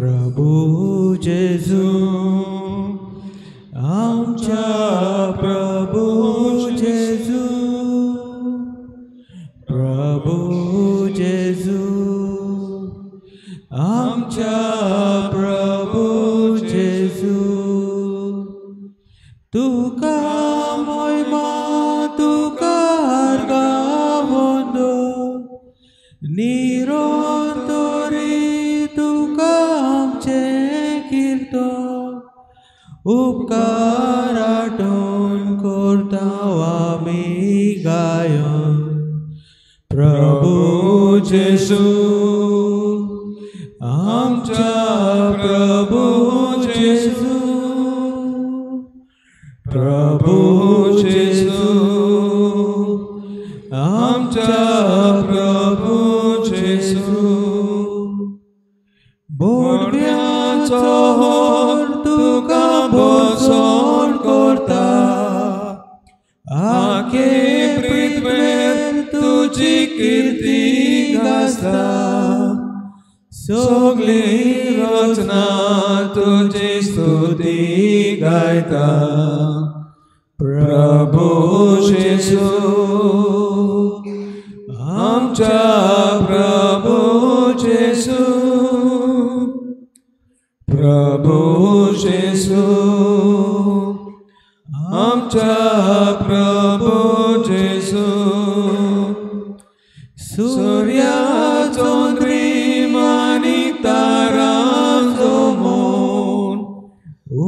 प्रभू जेजू आमच्या प्रभू जेजू प्रभू जेजू आमच्या प्रभू जेजू तुका मोयमा तुका गावंदो निरंतरी तुका आमचें कीर्तन उपकार आठोवन करता आमी गायन प्रभू जेजू आमच्या प्रभू जेजू प्रभू जेजू आमच्या प्रभू जेजू बोडव्याचो होर तुका भोजन करता आखे पृथ्वेर तुजी कीर्ती गाजता सगळी रचना तुजी स्तुती गायता प्रभू जेजू आमच्या प्रभू जेजू प्रभू जेजू आमच्या प्रभू जेजू सूर्या चंद्रीम आनी तारांचो म्हूण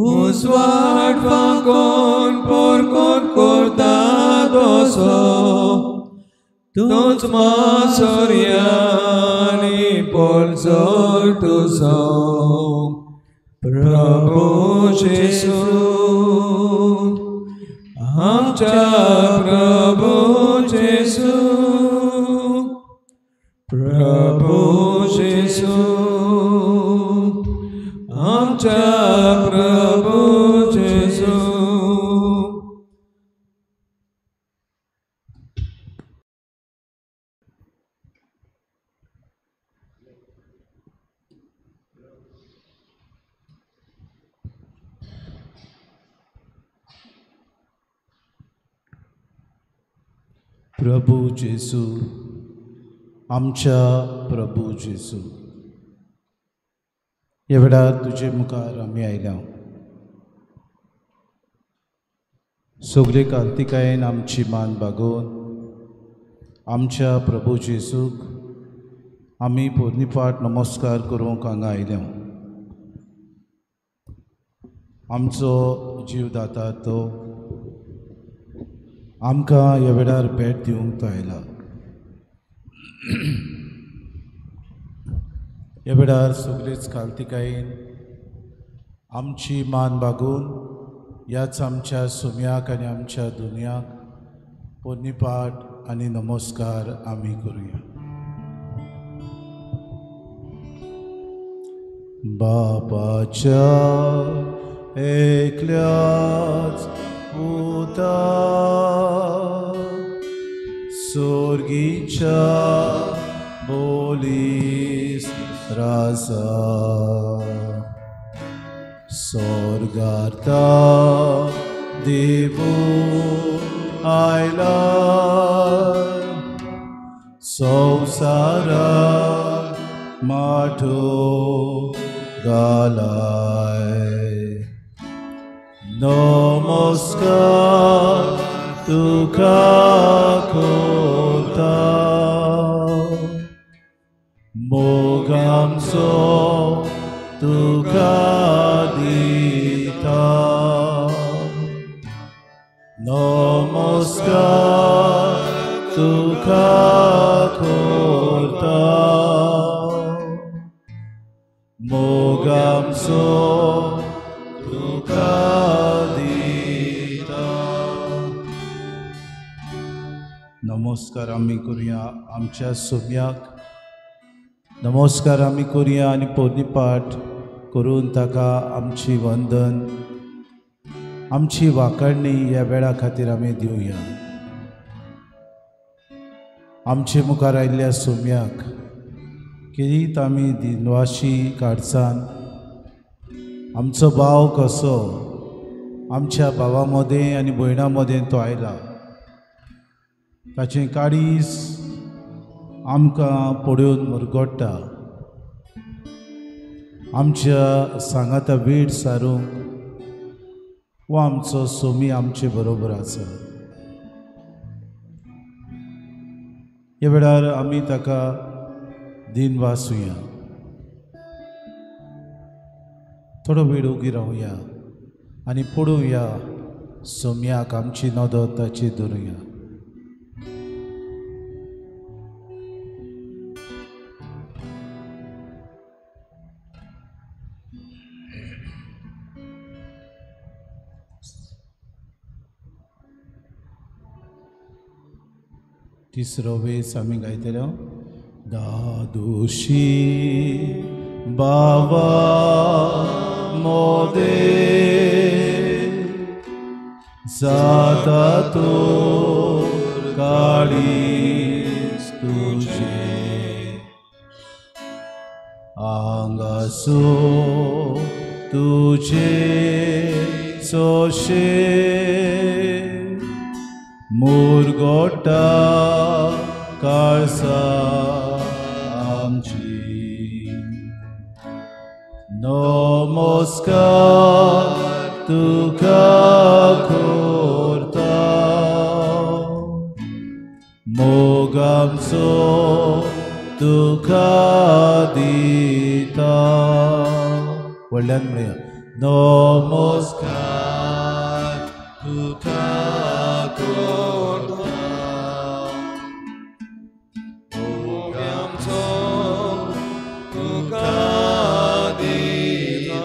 उजवाड फांकोन परकोन करता तसो तूंच मासोर्या आनी पोलजोर तुजो प्रभू जेजू आमच्या प्रभू जेजू प्रभू जेजू आमच्या प्रभू जेजू. प्रभू जेजू आमच्या प्रभू जेजू ह्या वेळार तुजे मुखार आमी आयल्या. सगळे कार्तिकायेन आमची मान बागोवन आमच्या प्रभू जेजूक आमी पोरणीपाट नमस्कार करूंक हांगा आयल्या. आमचो जीव दाता तो आमकां ह्या वेळार भेट दिवंक तो आयला. ह्या वेळार सगळेच कार्तिकायेन आमची मान बागोवन ह्याच आमच्या सुम्याक आनी आमच्या दुनियाक पोरणीपाट आनी नमस्कार आमी करुया. बापाच्या एकल्याच पुता सोर्गीच्या बोलीस राजा सोर्गार्ता देवू आयला संवसारा माठो घालाय. नमस्कार तुका करता मोगांचो तुका दिता. नमस्कार तुका करता मोगांचो तुका दिता. नमस्कार आमी करुया आमच्या सोम्याक. नमस्कार आमी करुया आनी पोरणीपाट करून ताका आमची वंदन आमची वाखाणणी ह्या वेळा खातीर आमी दिवया. आमचे मुखार आयिल्ल्या सोम्याक किरीत आमी दिनवाशी काडसान आमचो भाव कसो आमच्या भावा मदें आनी भयणां मदें तो आयला. ताचें काळीज आमकां पळोवन मुरगोट्टा. आमच्या सांगाता वेळ सारूंक हो आमचो सोमी आमचे बरोबर आसा. ह्या वेळार आमी ताका दिनवासुया, थोडो वेळ उगी रावया आनी पळोवया सोम्याक, आमची नदर ताची धरुया. तिसरो वेस आमी गायतले. दादोशी बाबा मोदे जाता तो काळीज तुझे आंगासो तुझे सोशे मुरगोटा काळसा आमची. नमस्कार तुका करता मोग आमचो तुका दिता. व्हडल्यान म्हणया नमस्कार तुका करता मोग आमचो तुका दिता.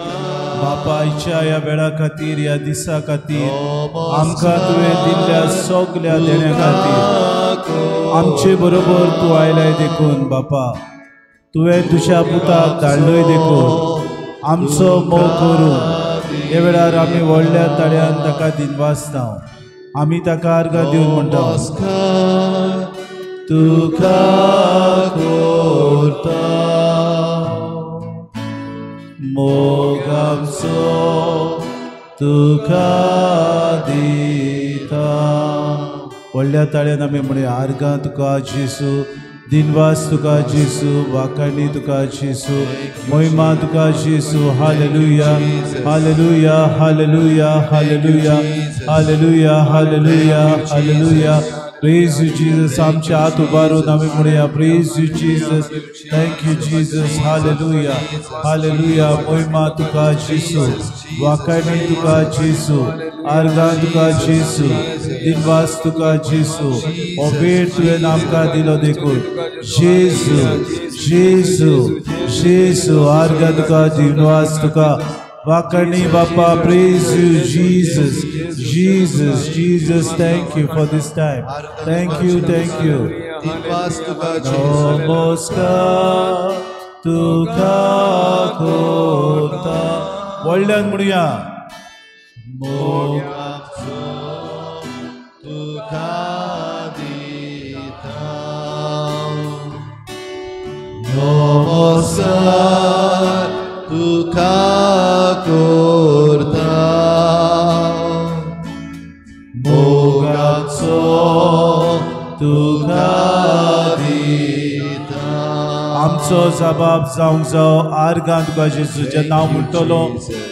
बापायच्या ह्या वेळा खातीर, ह्या दिसा खातीर, आमकां तुवें दिल्ल्या सगल्या देण्या खातीर आमचे बरोबर तूं आयलाय देखून बापा, तुवें तुज्या पुताक धाडलोय देखून आमचो मोग करून ह्या वेळार आमी व्हडल्या ताळ्यान ताका दिनवासता. आमी ताका आर्गां दिवन म्हणटा तुका करता मोग आमचो तुका दिता. व्हडल्या ताळ्यान आमी म्हणया आर्गां तुका जेसू, दिनवास तुका जेसू, वाखाणी तुका जेसू, महिमा तुका जेसू. Hallelujah, hallelujah, hallelujah, hallelujah, hallelujah, hallelujah, hallelujah. Praise you Jesus. आमच्या हात उबारून आमी म्हणया praise you Jesus, thank you Jesus. Hallelujah, hallelujah. महिमा तुका जेसू, वाखाणी तुका जेसू, आर्गां तुका जेसू, दिनवास तुका जेसू. हो वेळ तुवें आमकां दिलो देखून जेसू, जेसू, जेसू. आर्गां तुका, दिनवास तुका, वाखाणी बापा. Praise you Jesus, Jesus, Jesus. Thank you for this time. Thank you, thank you. नमस्कार तुका करता. व्हडल्यान म्हणया मोग आमचो तुका दिता. नमस्कार तुका करता मोग आमचो तुका दिता. आमचो जबाब जावंक जावं आर्गां तुका जेसू. जेन्ना हांव म्हणटलो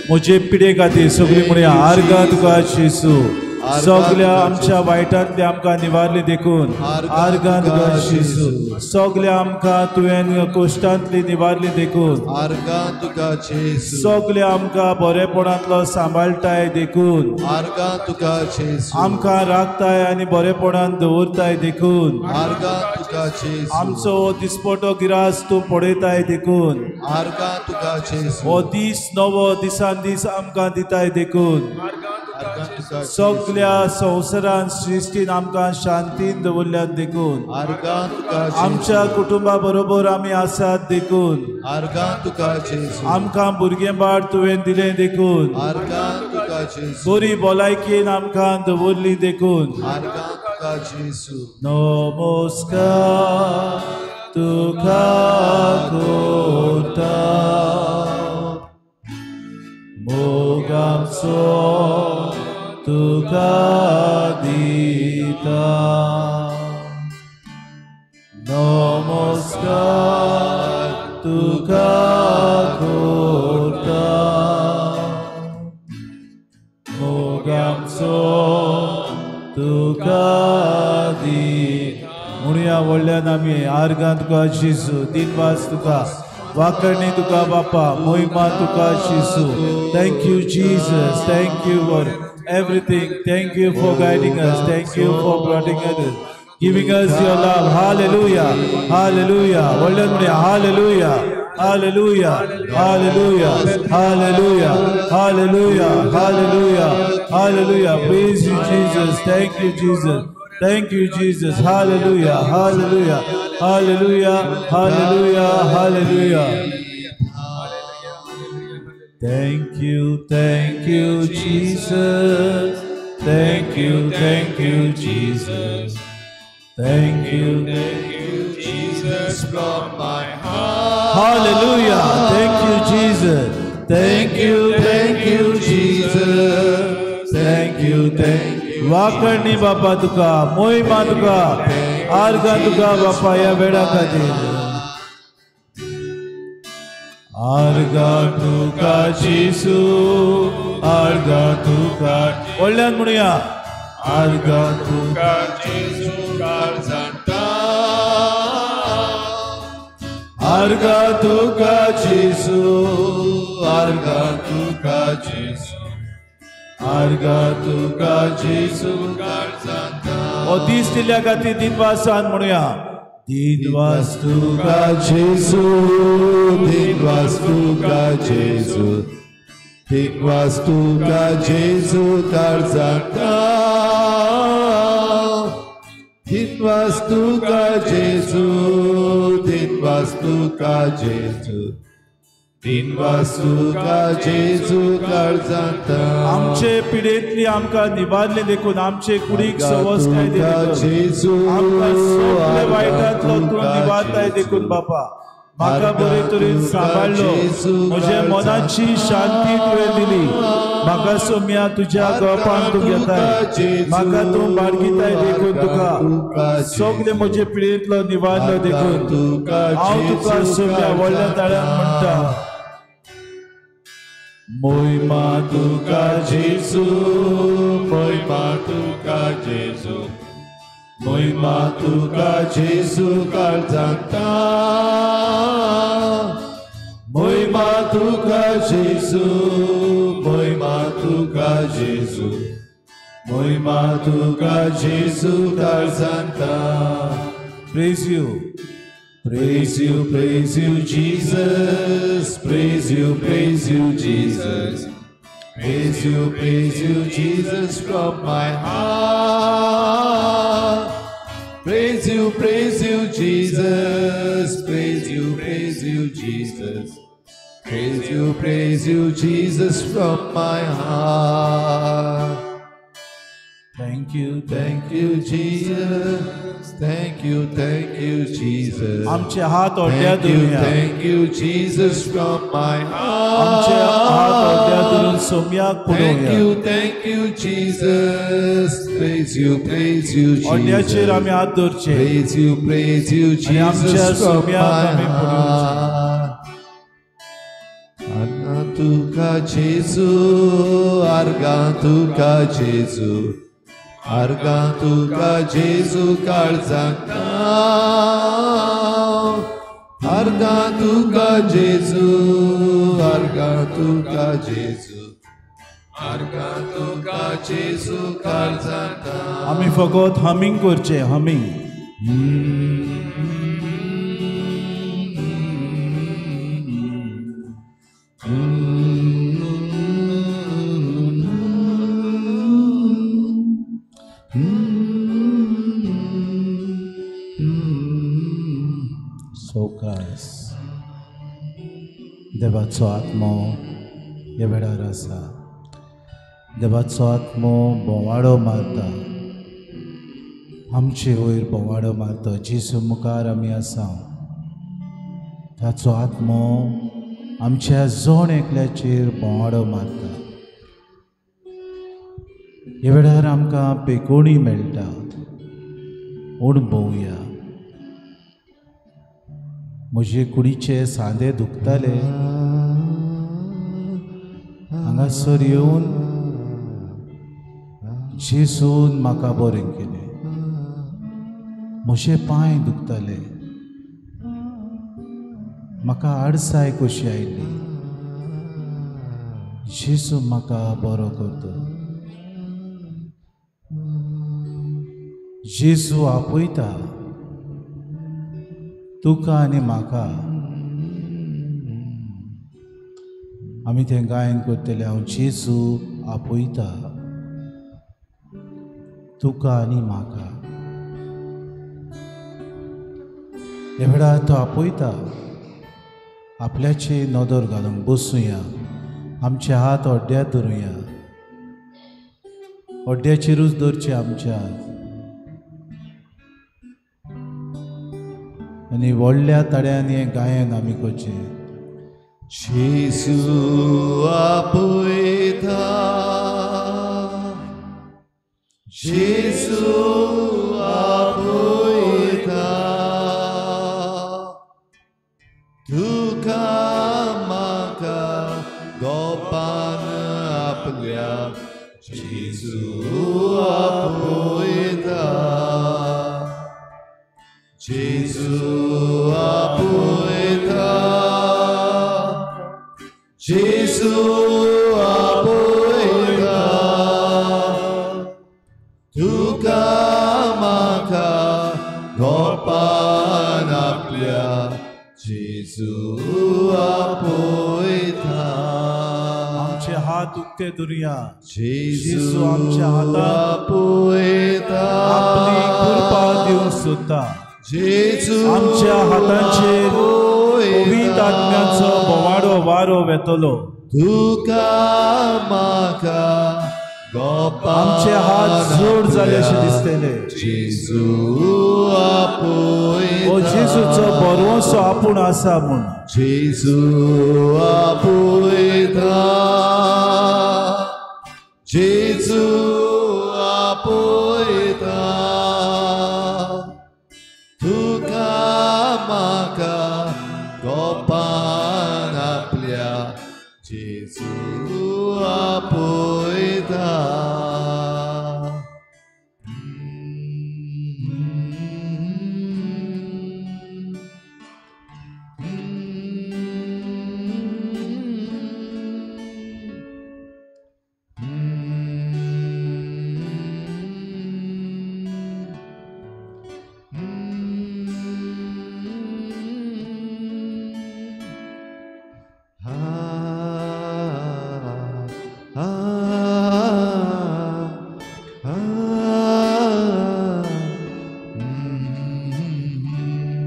म्हजे पिडे खातीर सगळीं म्हणया आर्गां तुका जेसू. सगल्या आमच्या वायटांतले आमकां निवारले देखून आर्गां तुका जेसू. सगल्या आमकां तुवें कोश्टांतली निवारली देखून आर्गां तुका जेसू. सगल्या आमकां बरेपणांतलो सांबाळटाय देखून आर्गां तुका जेसू. आमकां राखताय आनी बरेपणान दवरताय देखून आर्गां तुका जेसू. आमचो हो दिसपटो गिरास तूं पळयताय देखून आर्गां तुका जेसू. हो दीस नवो दिसान दीस आमकां दिताय देखून सगल्या संवसारान सृश्टीन आमकां शांतीन दवरल्यात देखून आमच्या कुटुंबा बरोबर आमी आसात देखून आमकां भुरगें बाळ तुवें दिलें देखून बरी भलायकेन आमकां दवरली देखून नमस्कार तुका करता. मोगामचो तुका दिता. नमस्कार तुका करता मोगामचो तुका दिता. म्हणुया व्हडल्यान आमी आर्गां तुका जेजू, दिनवास तुका, वाकरणी तुका बापा, मोहिमा तुका जेजू. Thank you Jesus, thank you for everything. Thank you for guiding us, thank you for protecting us, giving us your love. Hallelujah, hallelujah. व्हडल्यान म्हणुया hallelujah, hallelujah, hallelujah, hallelujah, hallelujah, hallelujah, hallelujah. Praise you Jesus, thank you Jesus, thank you Jesus. Hallelujah, hallelujah, hallelujah, hallelujah, hallelujah. Thank you, thank you Jesus, thank you, thank you Jesus, thank you, thank you Jesus from my heart. Hallelujah, thank you Jesus, thank you, thank you Jesus, thank you, thank you. वाकरणी बापा तुका, मोहिमा तुका, आर्गां तुका बापा ह्या वेळा खातीर. आर्गां तुका जेजू, आर्गां तुका. व्हडल्यान म्हणुया आर्गां तुका जेजू काळजांता, आर्गां तुका जेजू, आर्गां तुका जेजू, आर्गां तुका जेजू काळजांता. ओ दीस दिल्या खातीर दिनवासान म्हणुया दिनवास तुका जेजू, दिनवास तुका जेजू, दिनवास तुका जेजू काळजांता, दिनवास तुका जेजू, दिनवास तुका जेजू, दिनवास तुका जेजू काळजांता. आमचे पिडेंतली आमकां निवारले देखून, आमचे कुडीक सवस्काय दिली, आमकां सगळे वायटांतलो तूं निवारताय देखून बापा म्हाका बरे तरेन सांबाळ्ळो, म्हज्या मनाची शांती तुवें दिली. म्हाका सोम्या तुज्या गोपान तूं घेताय, म्हाका तूं बाळगिताय देखून तुका सगळे म्हजे पिडेंतलो निवारलो देखून हांव तुका सोम्या व्हडल्या ताळ्यान म्हणटा मोहिमा तुका जेजू, मोहिमा तुका जेजू, मोहिमा तुका जेजू काळजांता, मोहिमा तुका जेजू, मोहिमा तुका जेजू, मोहिमा तुका जेजू काळजांता. Praise you, praise you, praise you Jesus, praise you, praise you Jesus, praise you, praise you Jesus from my heart. Praise you, praise you Jesus, praise you, praise you Jesus, praise you, praise you Jesus from my heart. Thank you, thank you Jesus, thank you, thank you Jesus. आमचे हात ओट्या धरुया, thank you Jesus from my heart. आमचे हात ओट्या धरून सोम्याक पळोवया. Thank you, thank you Jesus, praise you, praise you Jesus. ओट्याचेर आमी हात धरचे, praise you, praise you Jesus from my heart. आर्गां तुका जेजू, आर्गां तुका जेजू, आर्गां तुका जेजू काळजांता, आर्गां तुका जेजू, आर्गां तुका जेजू, आर्गां तुका जेजू काळजांता. आमी फकत हमींग करचें, हमींग. सवकास देवाचो आत्मो ह्या वेळार आसा. देवाचो आत्मो भोंवाडो मारता, आमचे वयर भोंवाडो मारता. जेजू मुखार आमी आसा, ताचो आत्मो आमच्या जण एकल्याचेर भोंवाडो मारता. ह्या वेळार आमकां पेकोणी मेळटा. अणभवया. म्हजे कुडीचे सांदे दुखताले, हांगासर येवन जेजून म्हाका बरें केलें. म्हजे पांय दुखताले, म्हाका आडसाय कशी आयली, जेजू म्हाका बरो करता. जेजू आपयता तुका आनी म्हाका. आमी तें गायन करतले, हांव जेजू आपयता तुका आनी म्हाका. ह्या वेळार तो आपयता आपल्याचे नदर घालूंक. बसुया, आमचे हात अड्ड्यार धरुया, अड्ड्याचेरूच दवरचे आमचे हात आनी व्हडल्या ताळ्यान हें गायन आमी करचें. जेजू आपयता, जेजू आपयता, तुका म्हाका गोपान आपल्या, जेजू आपयता, जेजू आपयता, जेजू आपयता, तुका म्हाका गोपान आपल्या, जेजू आपयता. आमचे हात उक्ते धरुया, जेजू आमच्या हातात आपयता, आपली कृपा दिवंक सोदता. जेजू आमच्या हातांचेर पवित्र आत्म्याचो बोवाडो वारो वेतलो. तुका म्हाका गोपान आमचे हात जोड जाले अशें दिसतले. जेजू आपयता, ओ जेजूचो भरवंसो आपूण आसा म्हूण. जेजू आपयता, जेजू आपयता, तुका म्हाका गोपान आपल्या, जेजू आपयता.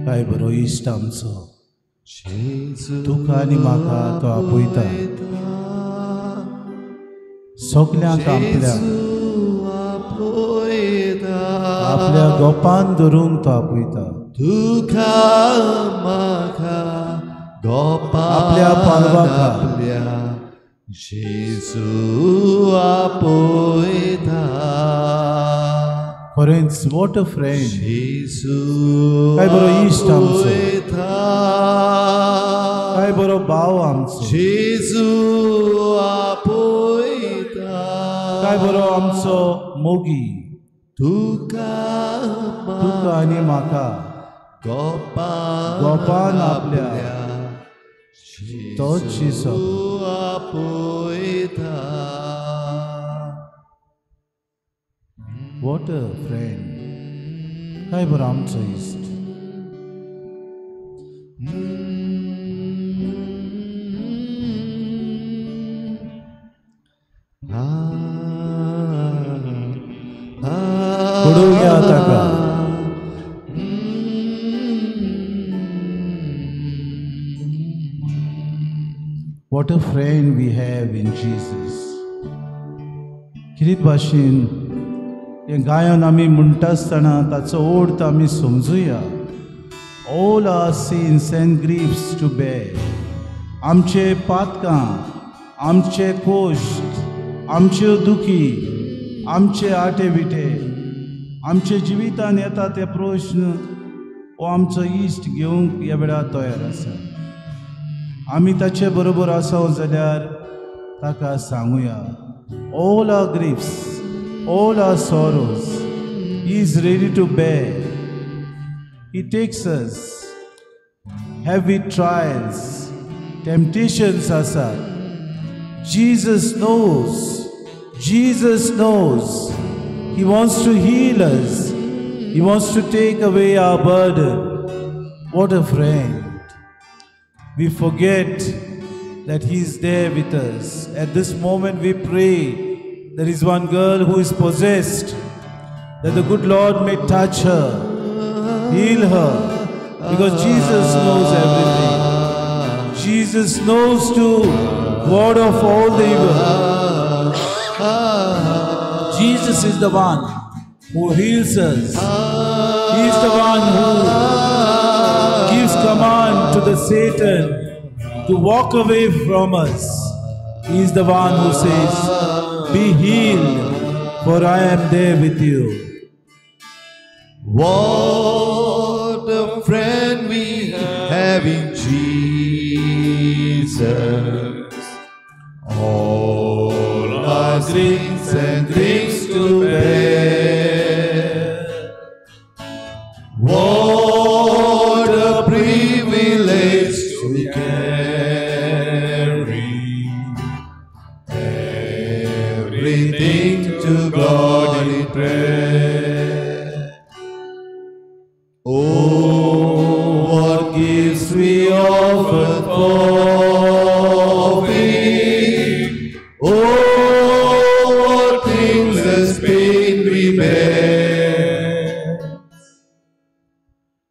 काय बरो इश्ट आमचो, तुका आनी म्हाका तो आपयता. सगल्यांक आपल्या आपल्या गोपान धरूंक तो आपयता. तुका म्हाका गोपान आपल्या पालवाक आपल्या, जेजू आपयता. खरेंच what a friend, जेजू काय बरो इश्ट आमचो, काय बरो भाव आमचो, जेजू आपयता, काय बरो आमचो मोगी. तुका तुका आनी म्हाका गोपान गोपान आपल्या, तोच जेजू आपयता. What a friend, काय बरो आमचो इश्ट. पडोवया ताका. What a friend we have in Jesus. कितें भाशेन हें गायन आमी म्हणटा आसतना ताचो अर्थ आमी समजुया. All our sins and griefs to bear. आमचे पातकां, आमचे कोश्ट, आमच्यो दुखी आमचे आटे विटे आमचे जिवितान येता ते प्रश्न हो आमचो इश्ट घेवंक ह्या वेळार तयार आसा. आमी ताचे बरोबर आसा जाल्यार ताका सांगुया, all our griefs, all our sorrows he is ready to bear. He takes us. Heavy trials, temptations आसात. Jesus knows, Jesus knows. He wants to heal us. He wants to take away our burden. What a friend. We forget that He is there with us. At this moment we pray, there is one girl who is possessed, that the good Lord may touch her, heal her, because Jesus knows everything. Jesus knows to ward off all the evil. Jesus is the one who heals us. He is the one who gives command to the Satan to walk away from us. He is the one who says, be healed, for I am there with you. What a friend we have in Jesus. All our sins and griefs to bear. What a privilege to carry everything to God in prayer. Oh, what gifts we often forfeit. Oh, what endless pain we bear.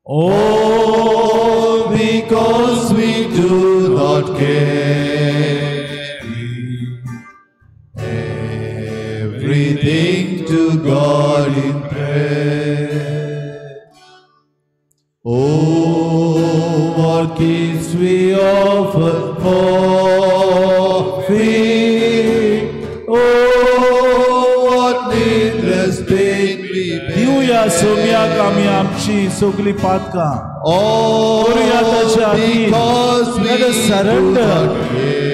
All because we do not carry everything to God in prayer. Oh, what gifts we often forfeit. Oh, what needless pain we bear. दिवया सोम्याक आमी आमची सगळी पातकां. All करुया ताच्या अधीन. because we Let us do surrender. not carry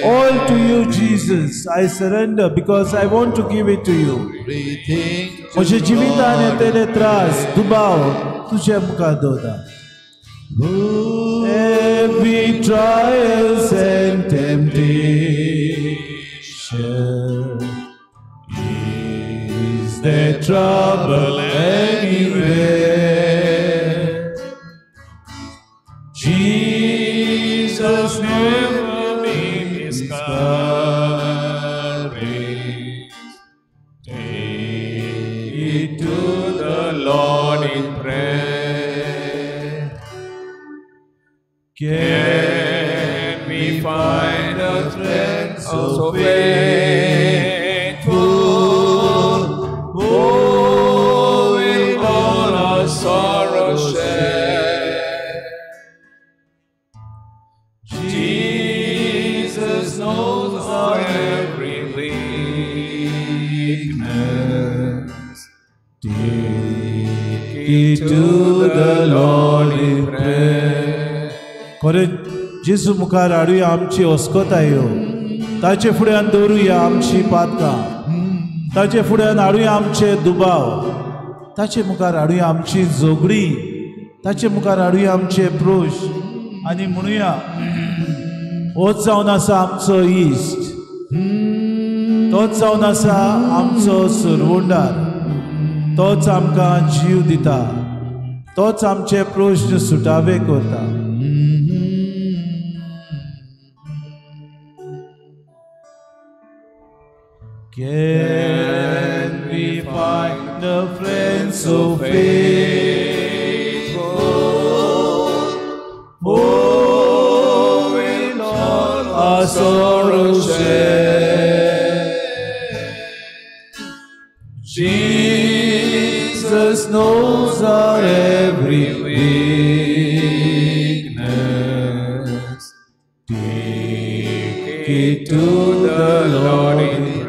All to you, Jesus. I surrender because I want to give it to you. everything to म्हज्या जिवितान God. येतले त्रास दुबाव तुझ्या मुखार दवरता. Every trials and temptation, is there trouble anywhere? Jesus never be discouraged. Take it to the Lord in prayer. Can we find a friend so faithful who will all our sorrows share? Jesus knows our every weakness. Take it to the Lord in prayer. खरें जेजू मुखार हाडुया आमची अस्कतायो, ताचे फुड्यान दवरुया आमची पातकां, ताचे फुड्यान हाडुया आमचे दुबाव, ताचे मुखार हाडुया आमची झगडीं, ताचे मुखार हाडुया आमचे प्रश्न आनी म्हणुया, होच जावन आसा आमचो इश्ट, तोच जावन आसा आमचो सरवंडार, तोच आमकां जीव दिता, तोच आमचे प्रश्न सुटावे करता. Can we find a friend so faithful who will all our sorrows share? Jesus knows our every weakness. Take it to the Lord in prayer.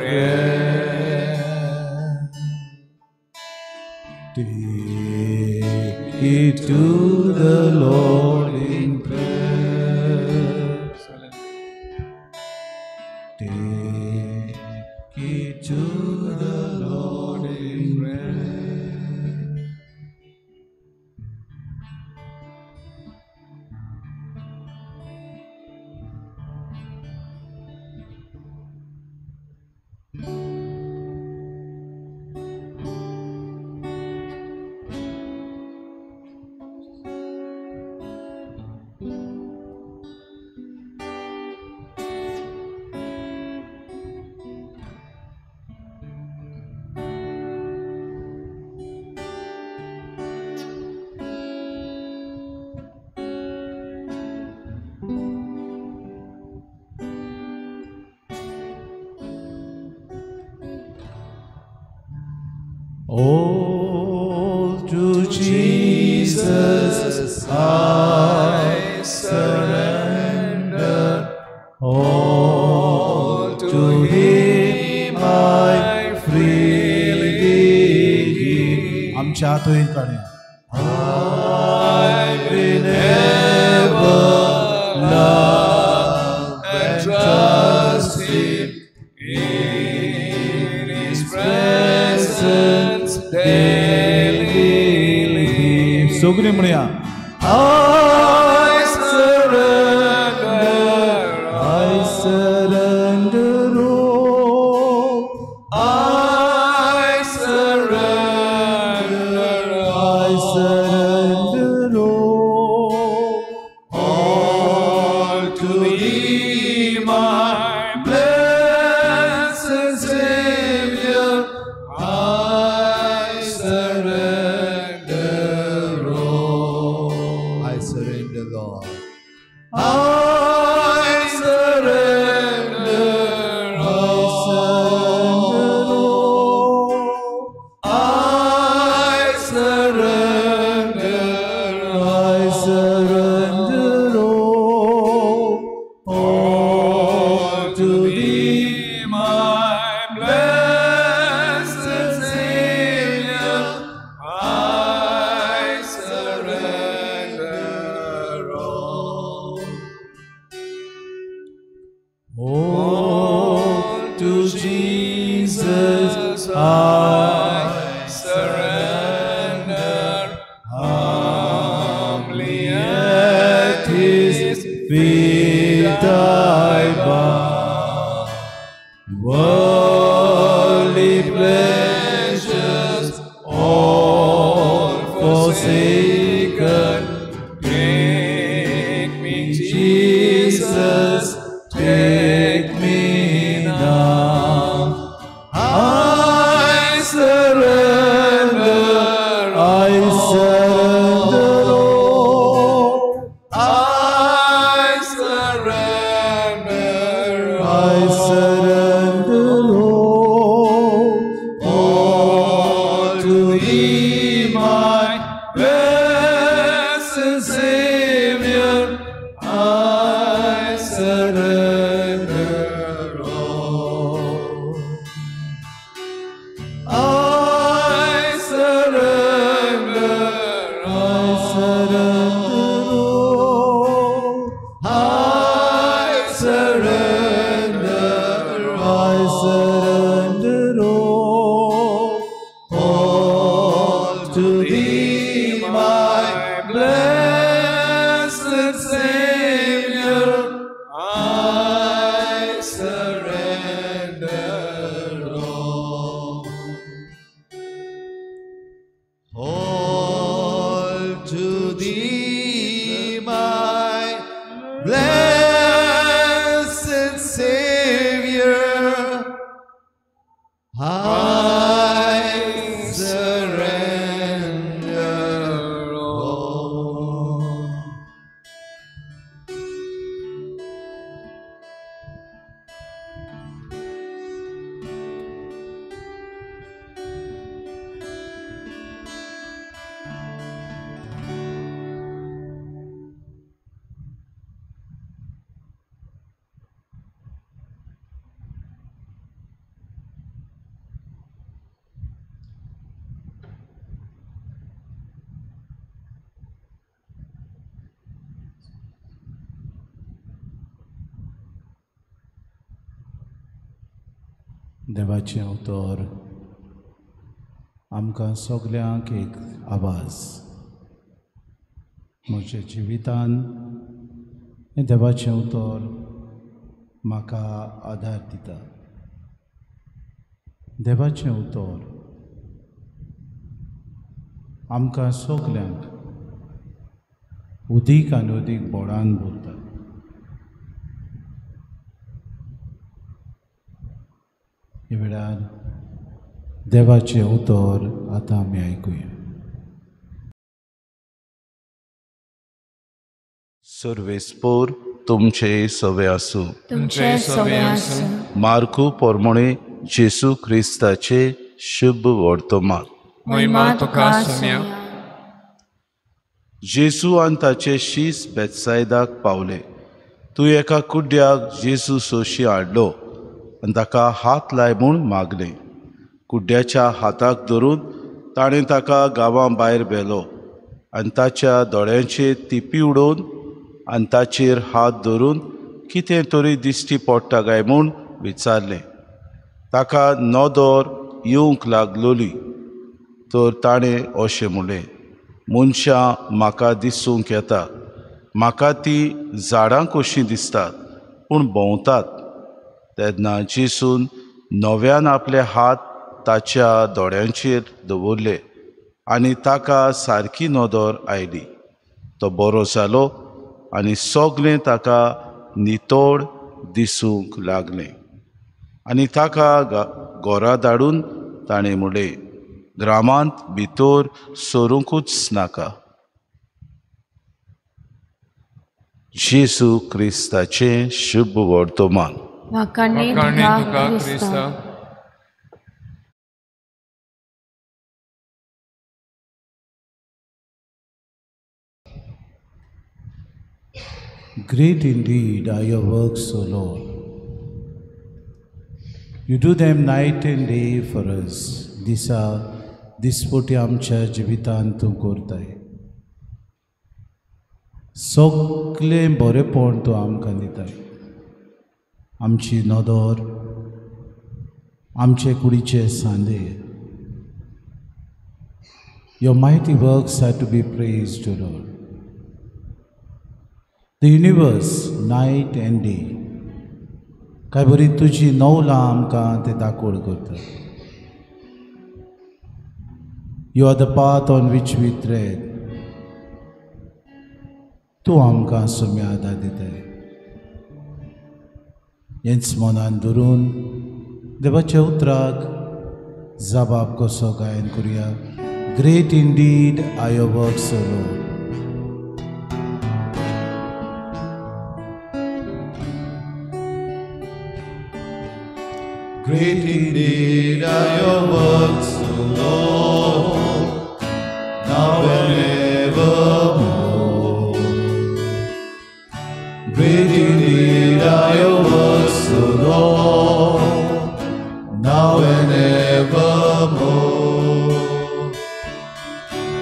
All to Jesus I surrender, all to Him I freely give. आमच्या हात वयर काडया. I will ever love and trust Him in His presence daily live. सगळीं म्हणया. I surrender, I surrender all. I surrender, I surrender all. All to Thee, my blessed Savior, I surrender all. I surrender, Lord. I surrender I surrender all. I surrender I surrender all. All to Thee, my blessed Savior, I surrender all. All to Jesus I surrender, humbly at at His His feet I bow. Worldly pleasures all forsaken, take me, Jesus, take me now. I surrender, I surrender all. I surrender, I surrender all. All to Thee, my blessed Savior, I surrender all. I surrender, I surrender all. I surrender, I surrender all. All to Thee, my blessed Savior, I surrender all. All to Thee, my blessed Savior, I surrender all. देवाचें उतर आमकां सगल्यांक एक आवाज. म्हज्या जिवितान हें देवाचें उतर म्हाका आदार दिता. देवाचें उतर आमकां सगल्यांक उदीक आनी उदीक बोडान भरता. ह्या वेळार देवाचें उतर आतां आमी आयकुया. सर्वेस्पोर तुमचे सवे आसूं. तुमचे सवे आसूं. मार्कू पोरमोणे जेसू क्रिस्ताचे शुभ वर्तमान. मोहिमा तुका सोम्या. जेजू आनी ताचे शीस बेतसायदाक पावले. तूं एका कुड्ड्याक जेजू सोशी हाडलो आनी ताका हात लाय म्हूण मागलें. कुड्ड्याच्या हाताक धरून ताणें ताका गांवां भायर व्हेलो आनी ताच्या दोळ्यांचेर तिपी उडोवन आनी ताचेर हात धरून कितें तरी दिश्टी पडटा काय म्हूण विचारलें. ताका नदर येवंक लागलोली तर ताणें अशें म्हणलें, मनशां म्हाका दिसूंक येता, म्हाका ती झाडां कशीं दिसतात पूण भोंवतात. तेन्ना जेजून नव्यान आपले हात ताच्या दोळ्यांचेर दवरले आनी ताका सारकी नदर आयली. तो बरो जालो आनी सगळें ताका नितळ दिसूंक लागलें. आनी ताका घरा धाडून ताणें म्हणलें, ग्रामांत भितर सरूंकूच नाका. जेजू क्रिस्ताचें शुभ वर्तमान. Great indeed are your works, O Lord. You do them night and day for us. दिसा दिसपोटी आमच्या जिवितांत तूं करताय. सगळें बरेंपण तूं आमकां दिताय. आमची नदर, आमचे कुडीचे सांदे. Your mighty works are to be praised, O Lord. The universe, night and day. काय बरी तुजी नवलां आमकां ते दाखोड करता. You are the path on which we tread. तूं आमकां सम्या आदार दिताय. हेंच मनान धरून देवाच्या उतराक जबाब कसो गायन करुया. Great indeed are your works, O Lord. Great indeed are your works, O Lord, now and evermore. Great indeed are your works, O Lord, now and evermore.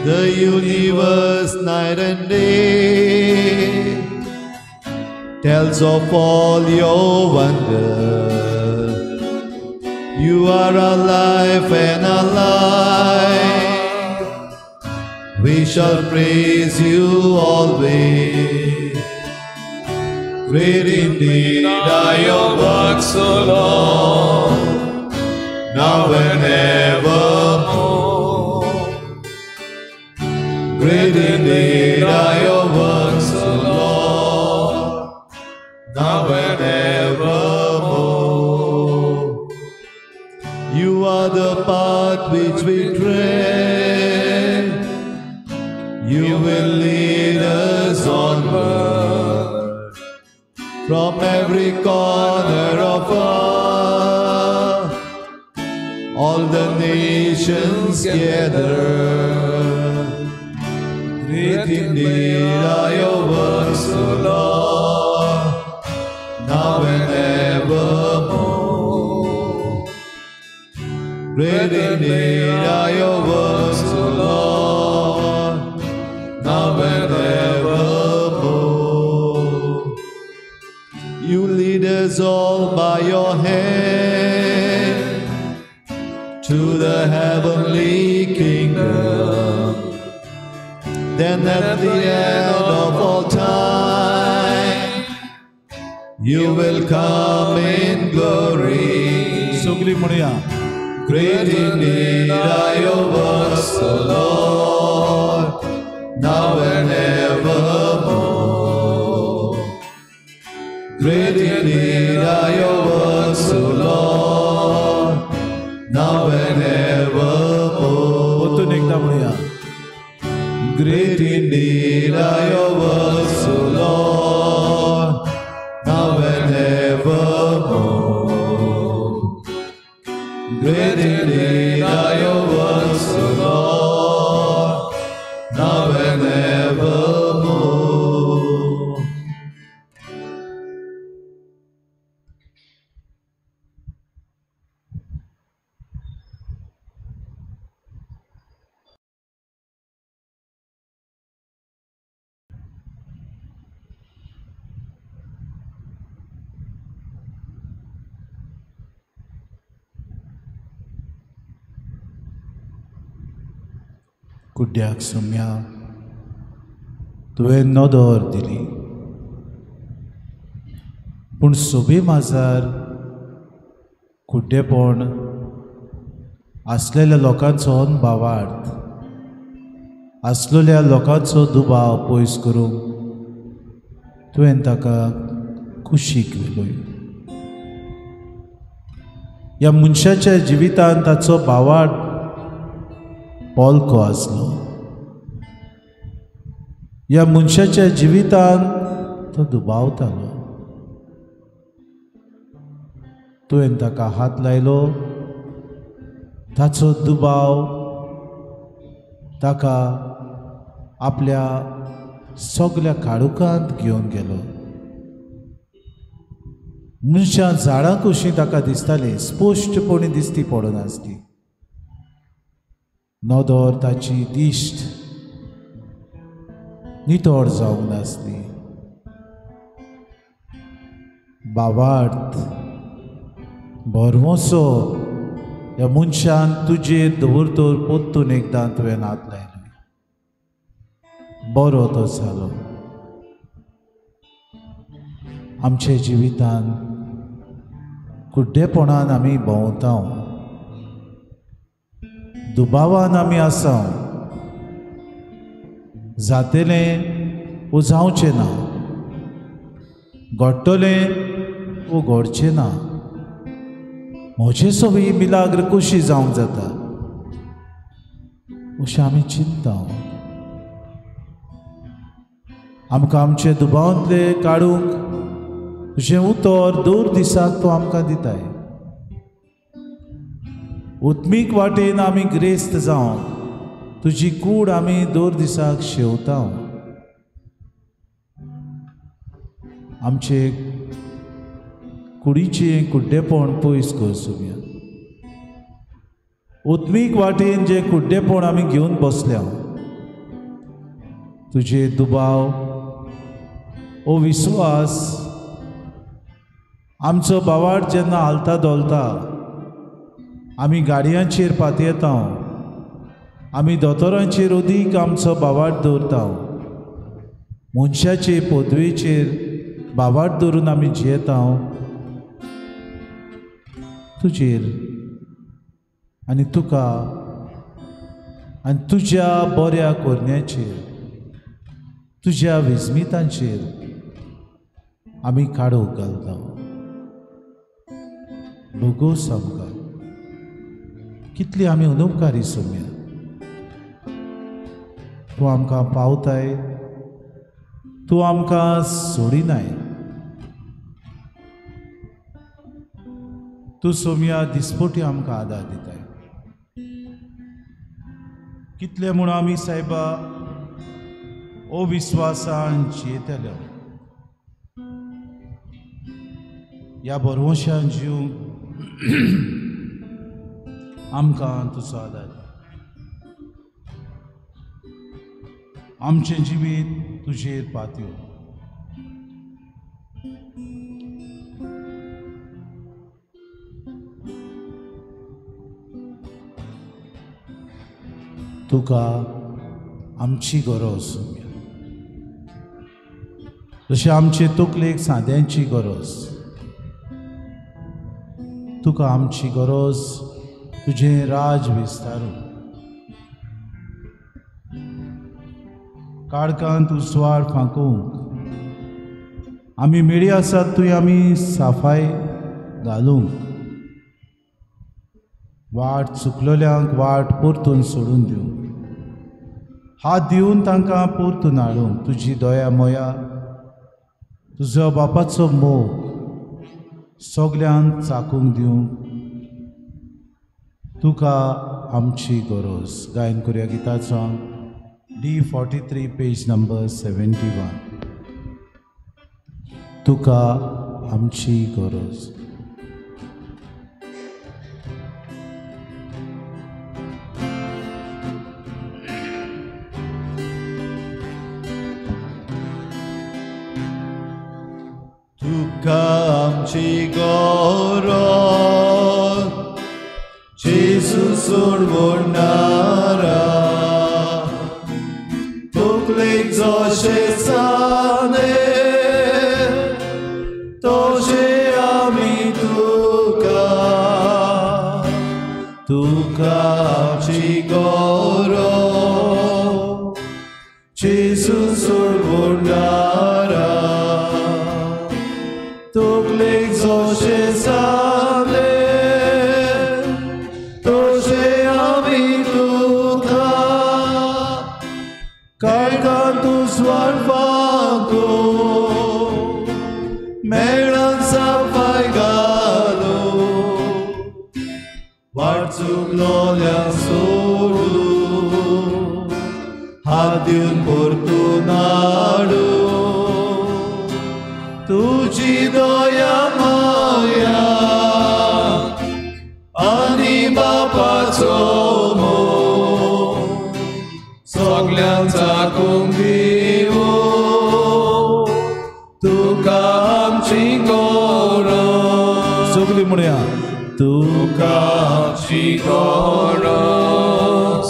The universe, night and day, tells of all your wonders. You are alive and alive. We shall praise you always. Great indeed are your works, O Lord, now and evermore. Great indeed are your works, O Lord, now and evermore. You are the path which we tread. You will lead us onward from every corner of earth. All the nations gather. Great indeed are your works, O Lord, now and evermore. Great indeed are your works, O Lord, now and evermore. You lead us all by your hand to the heavenly kingdom. Then at the end of all time, you will come in glory. सगळी म्हणूया. Great indeed are your works, O Lord, now and evermore. Great indeed are your works, O Lord, now and evermore. परतून एकदा म्हणूया. Great indeed are your works, O Lord, now and evermore. Great indeed are your works, O Lord. कुड्ड्याक Saumya तुवें नदर दिली, पूण सोबे माजार कुड्डेपण आसलेल्या लोकांचो भावार्थ, आसलेल्या लोकांचो दुबाव पयस करूंक तुवें ताका कुशीक व्हेलो. ह्या मनशाच्या जिवितांत ताचो भावार्थ पोलको आसलो. ह्या मनशाच्या जिवितांत तो दुबावतालो. तुवें ताका हात लायलो, ताचो दुबाव ताका आपल्या सगल्या काळुकांत घेवन गेलो. मनशां झाडां कशीं ताका दिसतालीं, स्पश्टपणी दिसती पडनासली. नदर ताची दिश्ट नितळ जावंक नासली. भावार्थ भरवंसो ह्या मनशान तुजेर दवरतर परतून एकदां तुवें हात लायलो, बरो तो जालो. आमच्या जिवितान कुड्डेपणान आमी भोंवता, दुबावान आमी आसा, जातलें वो जावचें ना, घडटलें वो घडचें ना, म्हजे सवी मिलाग्र कशी जावंक जाता अशें आमी चिंता. आमकां आमचे दुबावांतले काडूंक तुजें उतर दर दिसाक तूं आमकां दिताय. उत्मीक वाटेन आमी ग्रेस्त जावंक तुजी कूड आमी दर दिसाक शेवता. आमचे कुडीचें कुड्डेपण पयस कर सोम्या. उत्मीक वाटेन जें कुड्डेपण आमी घेवन बसल्या, तुजे दुबाव ओ विस्वास आमचो भावार्थ जेन्ना हालता धोलता, आमी गाडयांचेर पातयेता, आमी दोतोरांचेर अदीक आमचो भावार्थ दवरता, मनशाचे पदवेचेर भावार्थ दवरून आमी जियेता. तुजेर आनी तुका आनी तुज्या बऱ्या करण्याचेर, तुज्या विस्मितांचेर आमी काडूंक घालता. भोगोस आमकां कितली आमी अनुपकारी सोम्या. तूं आमकां पावताय, तूं आमकां सोडिनाय. तूं सोम्या दिसपोटी आमकां आदार दिताय. कितले म्हूण आमी सायबा अविस्वासान जियेतले, ह्या भरवंशान जिवंक आमकां तुजो आदार. आमचें जिवीत तुजेर पातयो. तुका आमची गरज, जशें आमचे तकलेक सांद्यांची गरज, तुका आमची गरज. तुजें राज विस्तारू, काळखांत उजवाड फांकूंक आमी मेळी आसात, तुवें आमी साफाय घालूंक, वाट चुकलेल्यांक वाट परतून सोडून दिवंक, हात दिवन तांकां परतून हाडूंक तुजी दया मोया, तुजो बापाचो मोग सगल्यांक चाकूंक दिवंक तुका आमची गरज. गायन करुया गिताचो D43 page number 71. तुका आमची गरज. तुका आमची गरज, जेजू सोडवणारा, जशें सांगलें तशें आमी तुका, तुका आमची गौरव जेजू सोडवणारा. तकलेक जशें सांगलें तशें आमी तुका, काळखांत तूं स्वार्पाको मेळान सफाय घालो, वाट चुकलोल्या सोडू हात दिवन परतून हाडू. तुजी दया माया आनी बापाचो मोग सगल्यांक चाखूंक दिवो, तुका आमची गरज. सगळीं म्हणया, तुका आमची गरज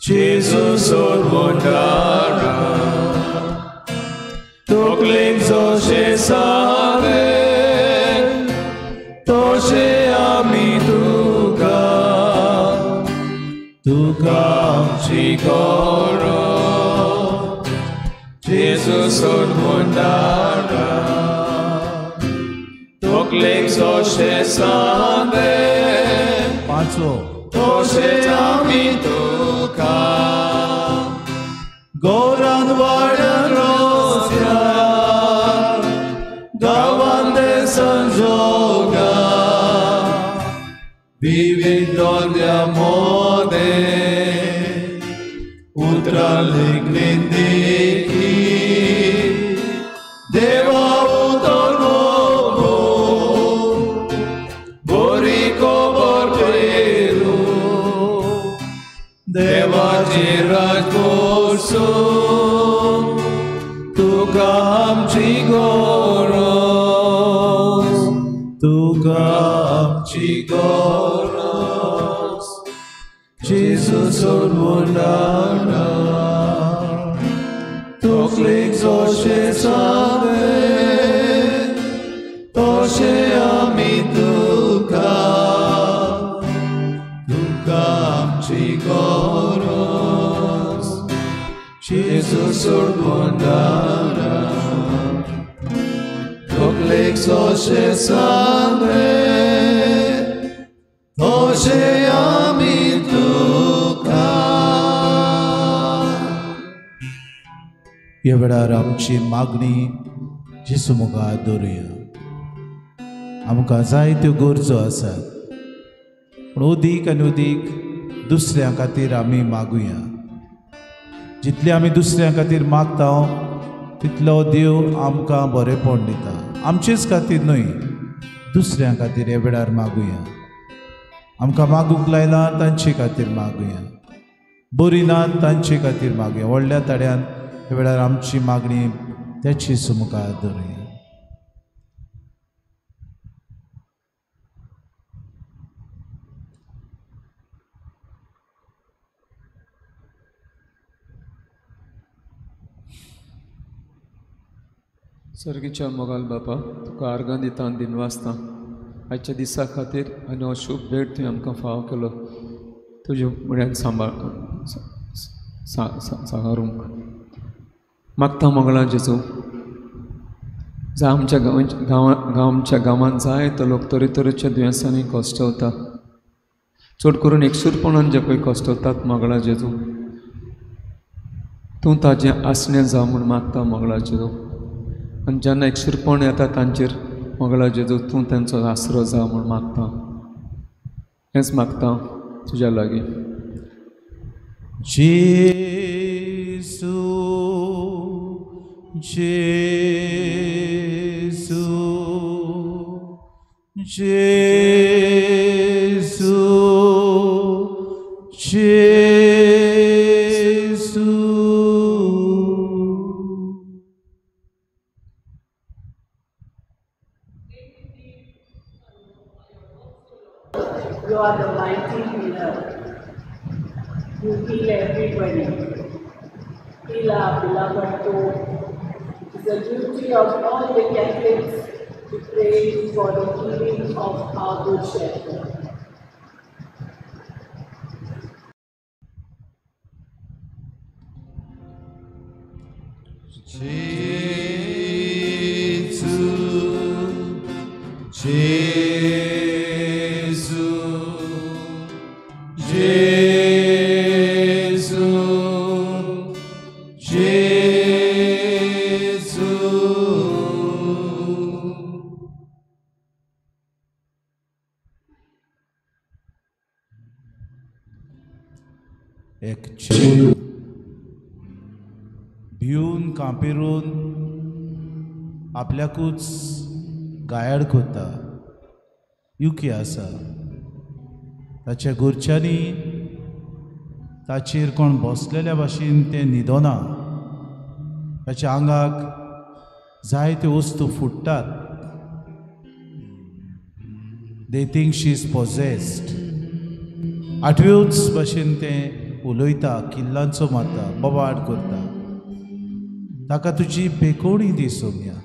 जेजू सोडवणारा. तकलेक जशें सांगलें तशें आमी तुका, तुका आमची गरज जेजू सोडवणारा. तकलेक जशें सांगलें पांचवो तशें आमी तुका, गोरान वाड्यान रस्त्यार गांवान देसान जोगार विविध दोंद्या मोदें उतरां लेखलीं देखी देवा उतर मोगो बरी खबर पेरू, देवाचें राज पोरसूं तुका आमची गरज, तुका आमची गरज जेजू सोडवणारा. तकलेक जशें सांगलें तशें आमी तुका, तुका आमची गरज जेजू सोडवणारा. तकलेक जशें सांगलें तशें आमी तुका. ह्या वेळार आमची मागणी जेजू मुखार दवरुया. आमकां जायत्यो गरजो आसात, पूण अदीक आनी अदीक दुसऱ्यां खातीर आमी मागुया. जितले आमी दुसऱ्यां खातीर मागता तितलो देव आमकां बरेंपण दिता. आमचेच खातीर न्हय, दुसऱ्यां खातीर ह्या वेळार मागुया. आमकां मागूंक लायला तांचे खातीर मागुया, बरी ना तांचे खातीर मागुया. व्हडल्या ताड्यान ह्या वेळार आमची मागणी त्याची मुखार दवरुया. सर्गीच्या मोगाल बापा, तुका आर्गां दिता आनी दिनवासता आयच्या दिसा खातीर आनी हो शूभ भेट तुवें आमकां फावो केलो तुज्या म्हऱ्यान सांबाळ सांगारूंक मागता. मंगळा जेजू, जाय आमच्या आमच्या गांवांत जायतो लोक तरेतरेच्या दुयेंसांनी कश्टवता, चड करून एकसूरपणान जे पळय कश्टवतात. मंगळा जेजू, तूं ताजें आसणें जावं म्हूण मागता. मंगळा जेजू, आनी जेन्ना एकसूरपण येता तांचेर मंगळा जेजू तूं तांचो आसरो जावं म्हूण मागता. हेंच मागता तुज्या लागीं. जेजू जेजू जेजू जेजू. You are the mighty healer. You heal everybody. Heal our beloved Pope. It is the duty of all the Catholics to pray for the healing of our Good Shepherd. Gesù, Gesù, Gesù, Gesù. एक चेडूं भिवन कांपिरून आपल्याकूच guide करता, Yuki आसा. ताच्या घरच्यांनी ताचेर कोण बसलेल्या भाशेन तें न्हिदना. ताच्या आंगाक जायत्यो वस्तू फुट्टात. They think she is possessed. आठव्योच भाशेन तें उलयता, किल्लांचो मारता, बोवाळ करता. ताका तुजी बेकोणी दी सोम्या.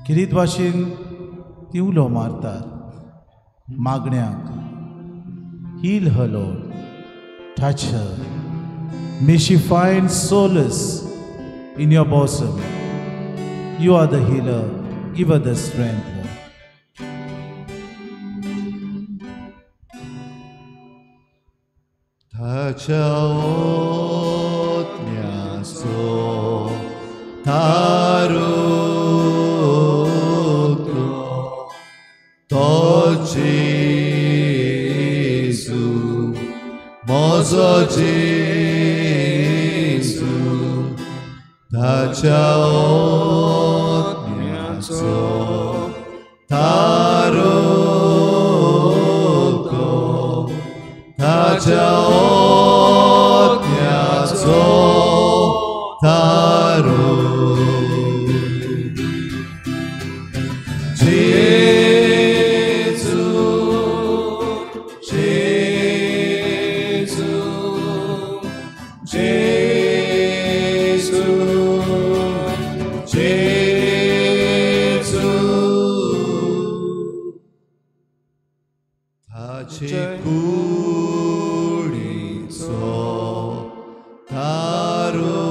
किरीत भाशेन ती उलो मारतात मागण्याक. Heal her Lord, touch her, may she find solace in your bosom. You are the healer, give her the strength. ताच्या ओतम्याचो तारुतो तो जेजू म्हजो जेजू. ताच्या ओतम्याचो तारुतो ताच्या ओतम्याचो तारो. जेजू, जेजू, जेजू, जेजू. ताचे कुडीचो तारो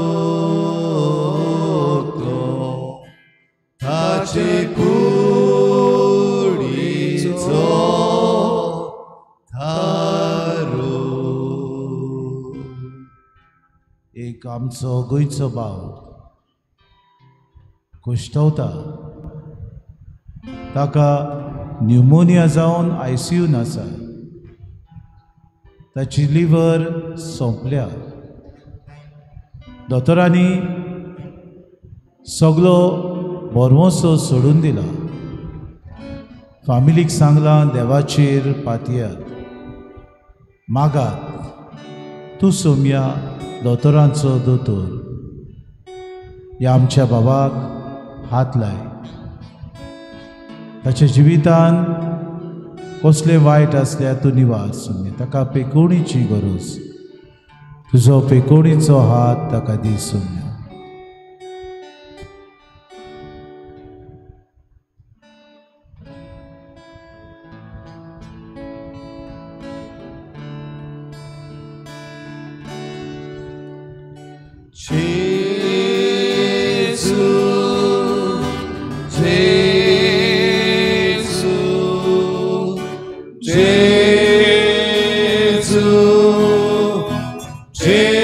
ताचे कुडीचो तारो. एक आमचो गोंयचो भाव कुश्टवता, ताका न्युमोनिया जावन आयसीयून आसा. ताची लिवर सोंपल्या. दोतोरांनी सगलो भरवंसो सोडून दिला. फामिलीक सांगलां देवाचेर पातयात, मागात, तूं सोम्या दोतोरांचो दोतोर. ह्या आमच्या बाबाक हात लाय. ताच्या जिवितान कसलें वायट आसल्यार तूं निवार सोम्या. ताका पेकोणीची गरज, तुजो पेकोणीचो हात ताका दी Saumya. Gesù, Gesù, Gesù, Gesù.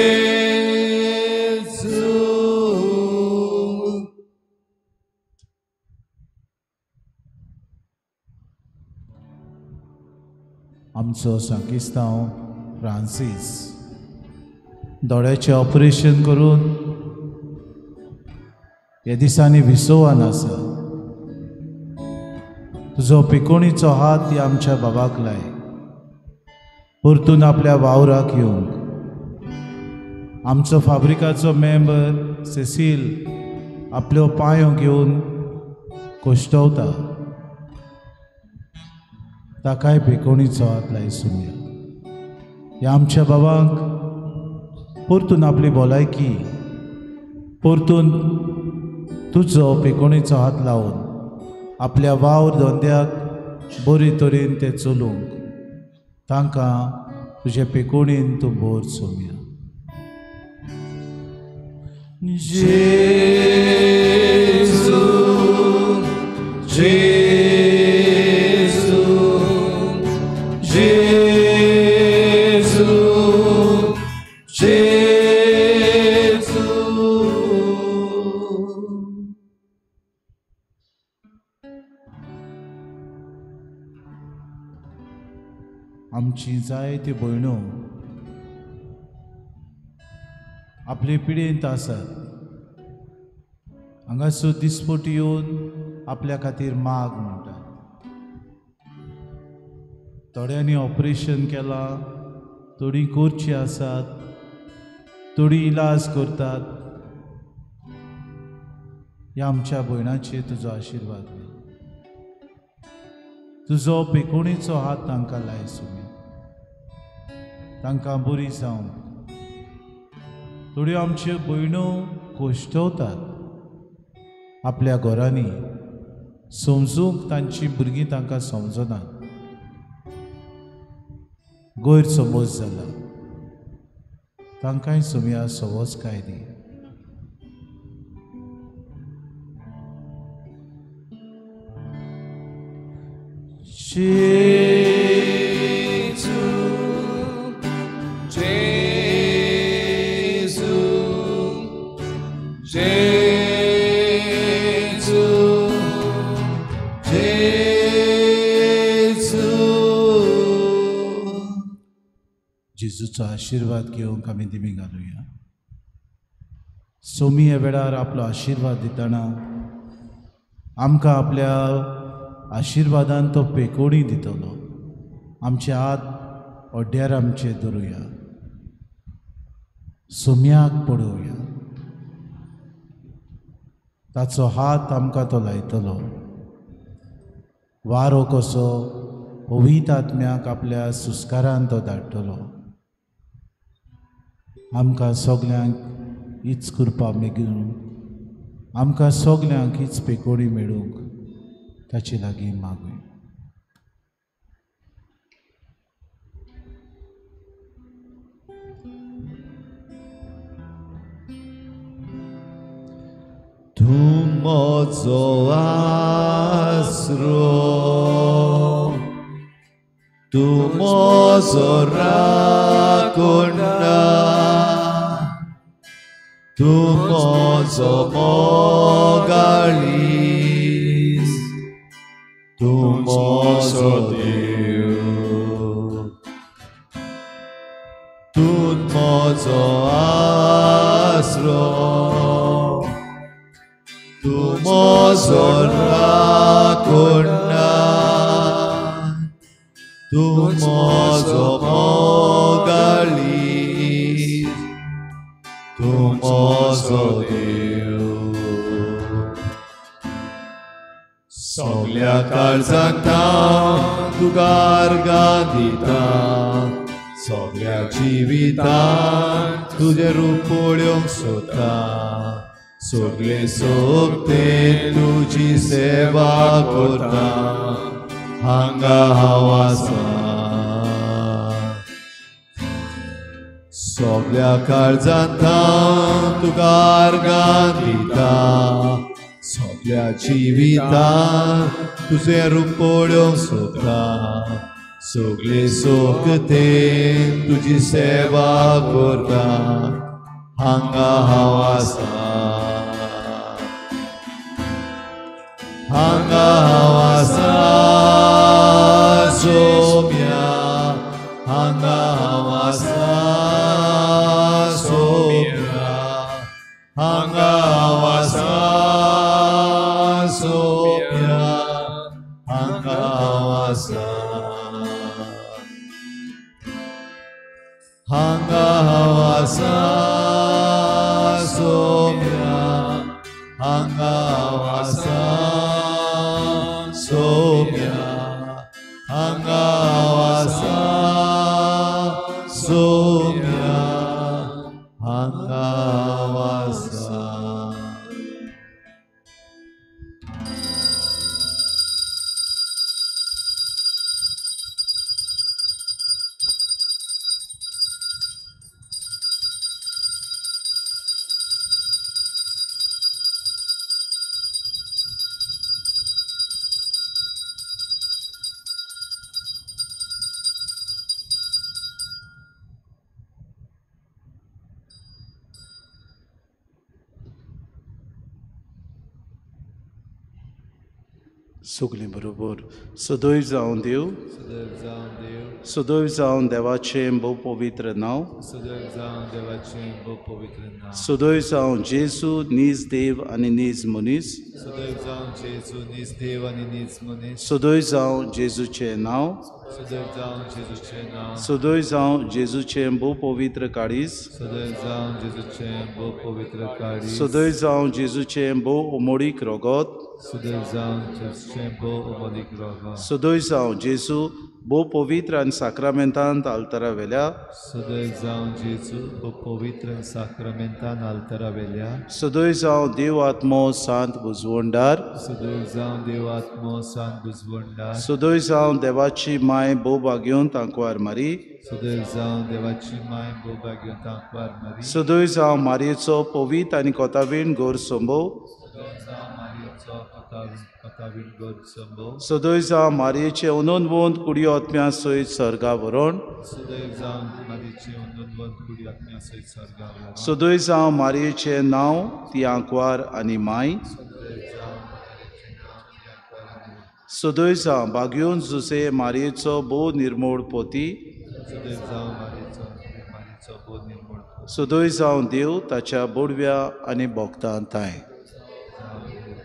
आमचो सांकिस्तांव फ्रांसीस दोळ्याचें ऑपरेशन करून ह्या दिसांनी विसोवान आसा. तुजो पिकोणीचो हात ह्या आमच्या बाबाक लाय, परतून आपल्या वावराक येवंक. आमचो फाब्रिकाचो मेंबर सेसील आपल्यो पांयो घेवन कोश्टवता, ताकाय पिकोणीचो हात लाय सोम्या. ह्या आमच्या बाबांक परतून आपली भलायकी परतून तुजो पेकोणीचो हात लावन आपल्या वावर धंद्याक बरे तरेन ते चलूंक तांकां तुजे पेकोणीन तूं भर सोम्या. जेजू जेजू जेजू जेजू. आमची जायत्यो भयणो आपले पिडेंत आसात, हांगासर दिसपट येवन आपल्या खातीर माग म्हणटात. थोड्यांनी ऑपरेशन केलां, थोडीं करचीं आसात, थोडीं इलाज करतात. ह्या आमच्या भयणाचेर तुजो आशिर्वाद घाल, तुजो पेकोणीचो हात तांकां लाय सुमी, तांकां बरी जावंक. थोड्यो आमच्यो भयणो कोश्टवतात आपल्या घरांनी, समजूंक तांची भुरगीं तांकां समजनात, गैरसमज जाला, तांकांय सोम्या सवजकाय दी. जेजू जेजू जेजू जेजू. जेजूचो आशिर्वाद घेवंक आमी दिमी घालुया. सोमी ह्या वेळार आपलो आशिर्वाद दितना आमकां आपल्या आशिर्वादान तो पेकोणी दितलो. आमचे हात अड्ड्यार आमचे धरुया, सोम्याक पळोवया, ताचो हात आमकां तो लायतलो. वारो कसो पवित्र आत्म्याक आपल्या सुस्कारान तो धाडटलो. आमकां सगल्यांक हीच कृपा मेळूंक, आमकां सगल्यांक हीच पेकोणी मेळूंक ताचे लागीं मागूया. तूं म्हजो आसरो, तूं म्हजो राखणदार, तूं म्हजो मोगाळीस, तूं म्हजो देव, तूं म्हजो आसरो, तूं म्हजो राखणदार, तूं म्हजो मोगाळीस, तूं म्हजो देव. सगल्या काळजांत हांव तुका आर्गां दिता, सगल्या जिवितांत तुजें रूप पळोवंक सोदता, सगले सोबतेन तुजी सेवा करता, हांगा हांव आसा. सगल्या काळजांत हांव तुका आर्गां दिता, सगल्या जिवितांत तुजें रूप पळोवंक सोदता, सगले सोबतेन तुजी सेवा करता, हांगा हांव आसा, हांगा हांव आसा सोम्या, हांगा हांव आसा सोम्या, हांगा हांव आसा सोम्या, हांगा हांव आसा, हांगा हांव आसा सोम्या, हांगा हांव आसा सगलीं बरोबर सदैव जावन देव, सदैव जावन देव, सदैव जावन देवाचें भोव पवित्र नांव, सदैव जावन देवाचें भोव पवित्र नांव, सदैव जावन जेजू नीज देव आनी नीज मनीस, सदैव जावन जेजू नीज देव आनी नीज मनीस, सदैव जावन जेजूचें नांव, सदैव जावन जेजूचें नांव, सदैव जावन जेजूचें भोव पवित्र काळीज, सदैव जावन जेजूचें भोव पवित्र काळीज, सदैव जावन जेजूचें भोव उमोडीक रगत, सदैव जावन जेजूचें भोव उमोडीक रगत, सदैव जावन जेजू भोव पवित्र आनी साक्रामेंतांत आल्तरा वेल्या, सदैव जावन जेजू भोव पवित्र आनी साक्रामेंतान आल्तरा वेल्या, सदैव जावन देव आत्मो सांत बुजवंडार, सदैव जावन देव आत्मो सांत बुजवंडार, सदैव जावन देवाची माय भोव भाग्योन तांकवार मारी, सदैव जावन देवाची माय भोव भाग्योन तांकवार मारी, सदैव जावन मारयेचो पवित्र आनी कोतावीण गोर संभव, सदैव जावन मारयेचो कथावीण गोर संभव, सदैव जावन मारयेचे अनंतवंत कुडी आत्म्या सयत सर्गा व्हरण, सदैव जावन मारयेचे अनंतवंत कुडी आत्म्या सयत सर्गा व्हरण, सदैव जावन मारयेचें नांव ती आंकवार आनी माय, सदैव जावन मारयेचें नांव ती आंकवार आनी माय, सदैव जावन भाग्योन जुसे मारयेचो भोव निर्मोळ पोती, सदैव जावन मारयेचो भोव निर्मोळ पोती, सदैव जावन देव ताच्या बोडव्या आनी भोगतां तांय,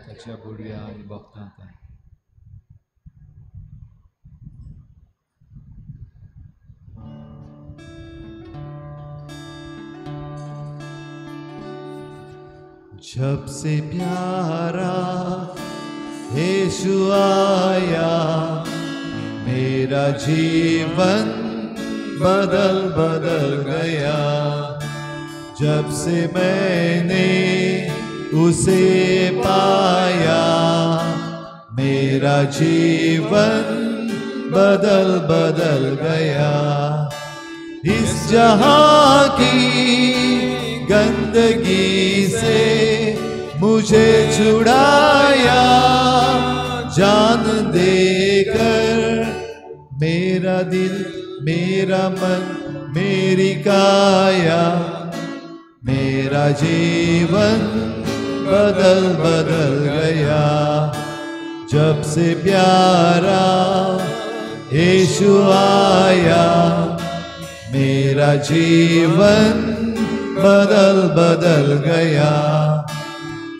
ताच्या बोडव्या आनी भोगतां तांय. जब से प्यारा यीशु आया, मेरा जीवन बदल बदल गया। जब से मैंने उसे पाया, मेरा जीवन बदल बदल गया। इस जहां की गंदगी से मुझे छुड़ाया, जान देकर मेरा दिल मेरा मन मेरी काया, मेरा जीवन बदल बदल गया। जब से प्यारा यीशु आया, मेरा जीवन बदल बदल गया।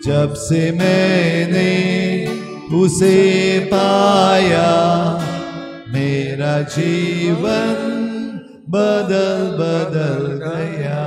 जब से मैंने उसे पाया, मेरा जीवन बदल बदल गया।